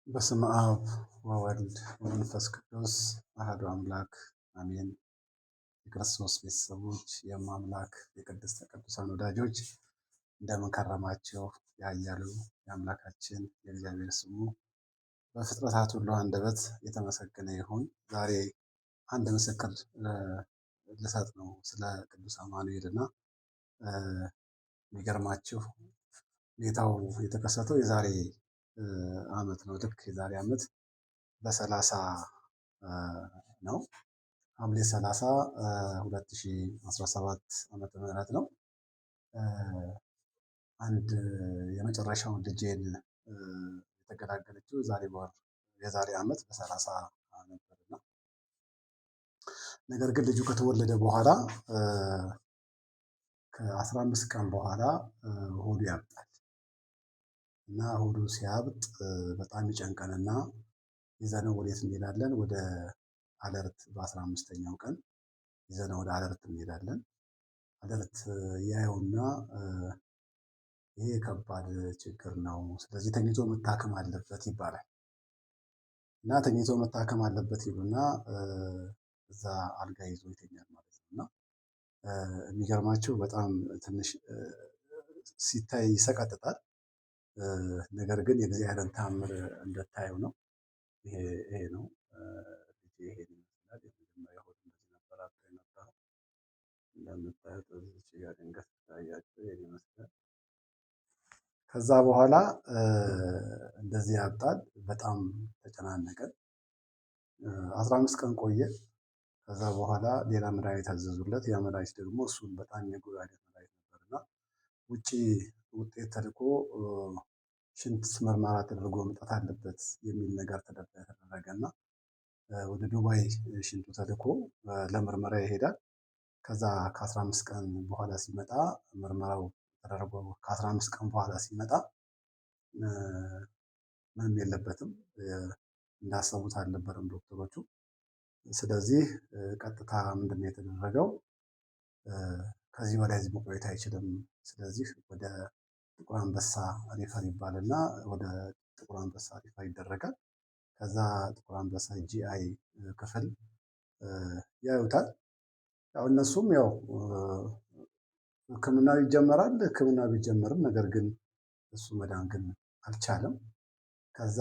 በስመ አብ ወወልድ ወመንፈስ ቅዱስ አሐዱ አምላክ አሜን። የክርስቶስ ቤተሰቦች፣ የማምላክ የቅድስተ ቅዱሳን ወዳጆች እንደምን ከረማችሁ? ያያሉ የአምላካችን የእግዚአብሔር ስሙ በፍጥረታት ሁሉ አንደበት የተመሰገነ ይሁን። ዛሬ አንድ ምስክር ልሰጥ ነው ስለ ቅዱስ አማኑኤል እና የሚገርማችሁ ሁኔታው የተከሰተው የዛሬ አመት ነው። ልክ የዛሬ አመት በ30 ነው፣ ሐምሌ 30 2017 ዓመተ ምህረት ነው። አንድ የመጨረሻውን ልጄን የተገላገለችው ዛሬ በወር የዛሬ አመት በ30 ነበርና፣ ነገር ግን ልጁ ከተወለደ በኋላ ከ15 ቀን በኋላ ሆዱ ያብጣል። እና ሆዱ ሲያብጥ በጣም ይጨንቀንና ይዘነው ወዴት እንሄዳለን? ወደ አለርት። በ15ኛው ቀን ይዘነው ወደ አለርት እንሄዳለን። አለርት ያየውና ይሄ ከባድ ችግር ነው፣ ስለዚህ ተኝቶ መታከም አለበት ይባላል። እና ተኝቶ መታከም አለበት ይሉና እዛ አልጋ ይዞ ይተኛል ማለት ነው። እና የሚገርማችሁ በጣም ትንሽ ሲታይ ይሰቀጥጣል። ነገር ግን የእግዚአብሔርን ታምር እንደታየው ነው። ይሄ ይሄ ነው። ይሄን ይመስላል። የመጀመሪያ ሆድ እንደዚህ ነበር አብጦ የነበረው። እንደምታዩት እዚች ጋር ድንገት ታያችሁ ይሄን ይመስላል። ከዛ በኋላ እንደዚህ ያብጣል። በጣም ተጨናነቀ። 15 ቀን ቆየ። ከዛ በኋላ ሌላ መድኃኒት አዘዙለት። ያ መድኃኒት ደግሞ እሱን በጣም የሚጎዳ አይነት መድኃኒት ነበር እና ውጪ ውጤት ተልኮ ሽንት ምርመራ ተደርጎ መምጣት አለበት የሚል ነገር ተደረገ እና ወደ ዱባይ ሽንቱ ተልኮ ለምርመራ ይሄዳል። ከዛ ከ15 ቀን በኋላ ሲመጣ፣ ምርመራው ተደርጎ ከ15 ቀን በኋላ ሲመጣ ምንም የለበትም። እንዳሰቡት አልነበረም ዶክተሮቹ። ስለዚህ ቀጥታ ምንድን ነው የተደረገው? ከዚህ በላይ እዚህ መቆየት አይችልም። ስለዚህ ወደ ጥቁር አንበሳ refer ይባልና ወደ ጥቁር አንበሳ refer ይደረጋል። ከዛ ጥቁር አንበሳ GI ክፍል ያዩታል። ያው እነሱም ያው ሕክምናው ይጀመራል። ሕክምናው ቢጀመርም ነገር ግን እሱ መዳን ግን አልቻለም። ከዛ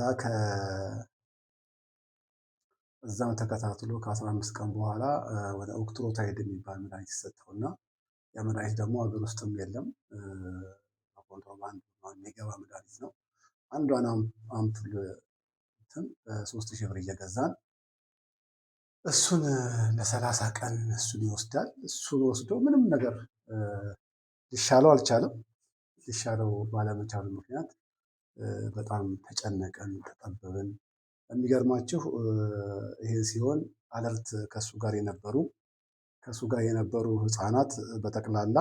እዛም ተከታትሎ ከ15 ቀን በኋላ ወደ octreotide የሚባል መድኃኒት ይሰጠውና ያ መድኃኒት ደግሞ ሀገር ውስጥም የለም፣ በኮንትሮባንድ የሚገባ መድኃኒት ነው። አንዷን አምፑል እንትን በ3000 ብር እየገዛን እሱን ለ30 ቀን እሱን ይወስዳል። እሱን ወስዶ ምንም ነገር ሊሻለው አልቻለም። ሊሻለው ባለመቻሉ ምክንያት በጣም ተጨነቀን፣ ተጠበብን። የሚገርማችሁ ይሄ ሲሆን አለርት ከሱ ጋር የነበሩ ህፃናት በጠቅላላ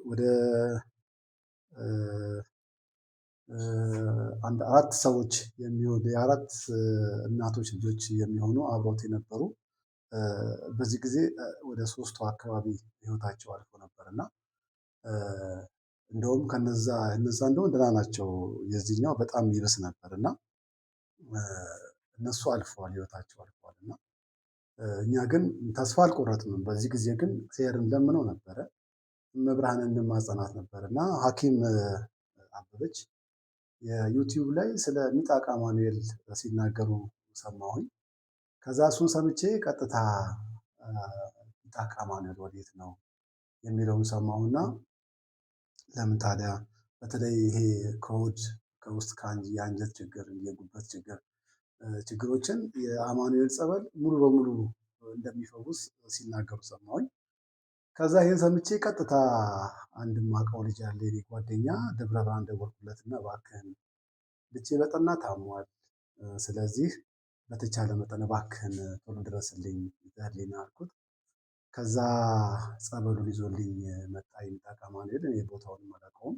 ወደ አንድ አራት ሰዎች የሚሆኑ፣ የአራት እናቶች ልጆች የሚሆኑ አብረውት የነበሩ በዚህ ጊዜ ወደ ሶስቱ አካባቢ ህይወታቸው አልፎ ነበር። እና እንደውም ከነዛ እነዛ እንደውም ደህና ናቸው። የዚህኛው በጣም ይብስ ነበር እና እነሱ አልፈዋል፣ ህይወታቸው አልፈዋል። እና እኛ ግን ተስፋ አልቆረጥንም። በዚህ ጊዜ ግን እግዚአብሔርን ለምነው ነበረ፣ እመብርሃንን እንማጸናት ነበር። እና ሐኪም አበበች የ YouTube ላይ ስለ ሚጣቃ አማኑኤል ሲናገሩ ሰማሁኝ። ከዛ እሱን ሰምቼ ቀጥታ ሚጣቃ አማኑኤል ወዴት ነው የሚለውን ሰማሁና ለምን ታዲያ በተለይ ይሄ ከሆድ ከውስጥ የአንጀት ችግር፣ የጉበት ችግር ችግሮችን የአማኑኤል ጸበል ሙሉ በሙሉ እንደሚፈውስ ሲናገሩ ሰማሁኝ። ከዛ ይህን ሰምቼ ቀጥታ አንድ ማውቀው ልጅ ያለ የኔ ጓደኛ ደብረ ብርሃን ደወልኩለትና እባክህን ልጄ በጠና ታሟል፣ ስለዚህ በተቻለ መጠን እባክህን ቶሎ ድረስልኝ ይዘህልኝ አልኩት። ከዛ ጸበሉን ይዞልኝ መጣ። የሚጣቃ አማኑኤል እኔ ቦታውንም አላውቀውም።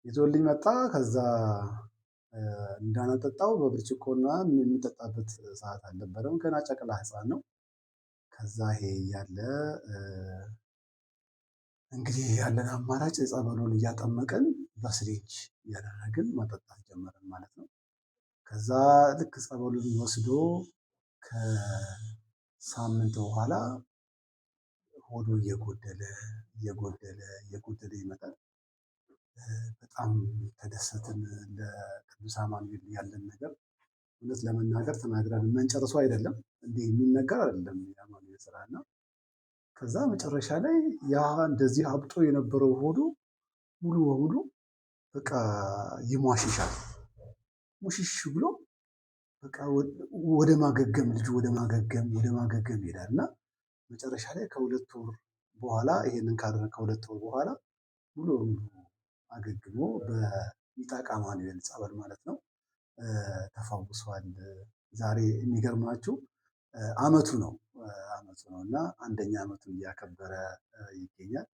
ይዞልኝ መጣ። ከዛ እንዳነጠጣው በብርጭቆና የሚጠጣበት ሰዓት አልነበረም። ገና ጨቅላ ሕፃን ነው። ከዛ ይሄ እያለ እንግዲህ ያለን አማራጭ ጸበሉን እያጠመቅን በ syringe እያደረግን ማጠጣት ጀመርን ማለት ነው። ከዛ ልክ ጸበሉን ወስዶ ከሳምንት በኋላ ሆዱ እየጎደለ እየጎደለ እየጎደለ ይመጣል። በጣም ተደሰትን። ለቅዱስ አማኑኤል ያለን ነገር እውነት ለመናገር ተናግረን የምንጨርሰው አይደለም፣ እንዲህ የሚነገር አይደለም የአማኑኤል ስራ። እና ከዛ መጨረሻ ላይ ያ እንደዚህ አብጦ የነበረው ሆዱ ሙሉ በሙሉ በቃ ይሟሽሻል። ሙሽሽ ብሎ በቃ ወደ ማገገም፣ ልጁ ወደ ማገገም ወደ ማገገም ይሄዳል። እና መጨረሻ ላይ ከ2 ወር በኋላ፣ ይሄንን ካደረገ ከ2 ወር በኋላ ሙሉ በሙሉ አገግሞ በሚጣቃ አማኑኤል ጸበል ማለት ነው ተፈውሷል። ዛሬ የሚገርማችሁ አመቱ ነው፣ አመቱ ነው እና አንደኛ አመቱን እያከበረ ይገኛል።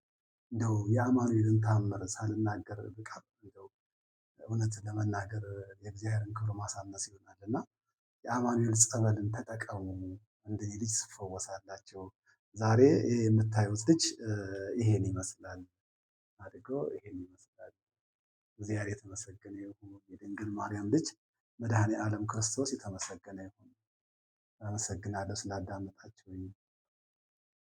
እንደው የአማኑኤልን ታምር ሳልናገር ብቀር እንደው እውነት ለመናገር የእግዚአብሔርን ክብር ማሳነስ ይሆናል። እና የአማኑኤል ጸበልን ተጠቀሙ፣ እንደኔ ልጅ ትፈወሳላችሁ። ዛሬ የምታዩት ልጅ ይሄን ይመስላል፣ አድጎ ይሄን ይመስላል። እግዚአብሔር የተመሰገነ ይሁን። የድንግል ማርያም ልጅ መድኃኔ ዓለም ክርስቶስ የተመሰገነ ይሁን። አመሰግናለሁ ስላዳመጣችሁኝ።